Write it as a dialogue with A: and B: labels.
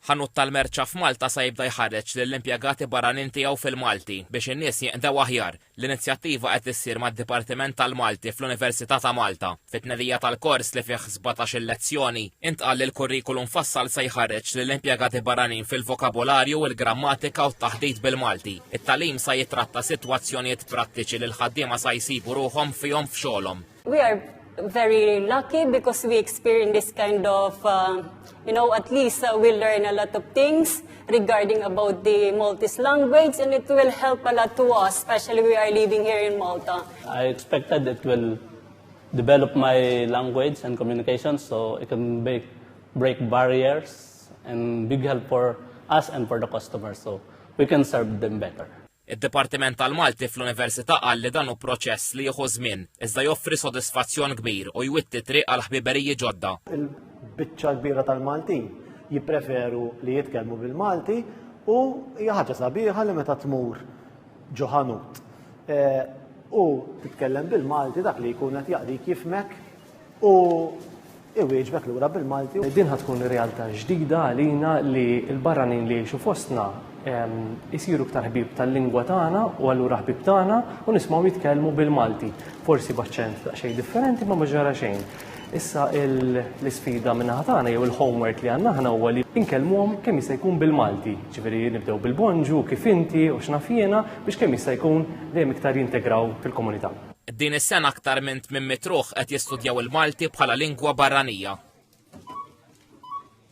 A: Ħanut tal-merċa f'Malta sa jibda jħarreġ lill-impjegati barranin tiegħu fil-Malti biex in-nies jinqdew aħjar. L-inizjattiva qed issir mad-Dipartiment tal-Malti fl-Università ta' Malta. Fit-tnedija tal-kors li fih 17-il lezzjoni, intqal li l-kurrikulum mfassal se jħarreġ lill-impjegati barranin fil-vokabolarju, il-grammatika u t-taħdit bil-Malti. It-tagħlim sa jitratta sitwazzjonijiet prattiċi li l-ħaddiema sa jsibu ruħhom fihom f'xogħolhom.
B: We are very lucky because we experience this kind of, at least we learn a lot of things regarding about the Maltese language, and it will help a lot to us, especially we are living here in Malta.
C: I expected it will develop my language and communication so it can break barriers and big help for us and for the customers so we can serve them better.
A: Id-Dipartiment tal-Malti fl-Università qal li dan hu proċess li jieħu żmien, iżda joffri sodisfazzjon kbir u jwitti triq għal ħbiberiji ġodda.
D: Il-biċċa kbira tal-Maltin jippreferu li jitkellmu bil-Malti u hija ħaġa sabiħa li meta tmur ġo ħanut eh, u titkellem bil-Malti, dak li jkun qed jaqdik jifhmek u iwieġbek lura bil-Malti.
E: Din ħa tkun realtà ġdida għalina li l-barranin li jgħixu fostna isiru iktar ħbieb tal-lingwa tagħna u allura ħbieb tagħna u nismgħu jitkellmu bil-Malti. Forsi b'aċċent daqsxejn differenti, ma ma ġara xejn. Issa l-isfida min-naħa tagħna jew il-homework li għandna aħna huwa li nkellmuhom kemm jista' jkun bil-Malti. Ġifieri nibdew bil-bonġu, kif inti u x'naf jiena, biex kemm jista' jkun dejjem iktar jintegraw fil-komunità.
A: Din is-sena aktar minn 800 ruħ qed jistudjaw il-Malti bħala lingwa barranija.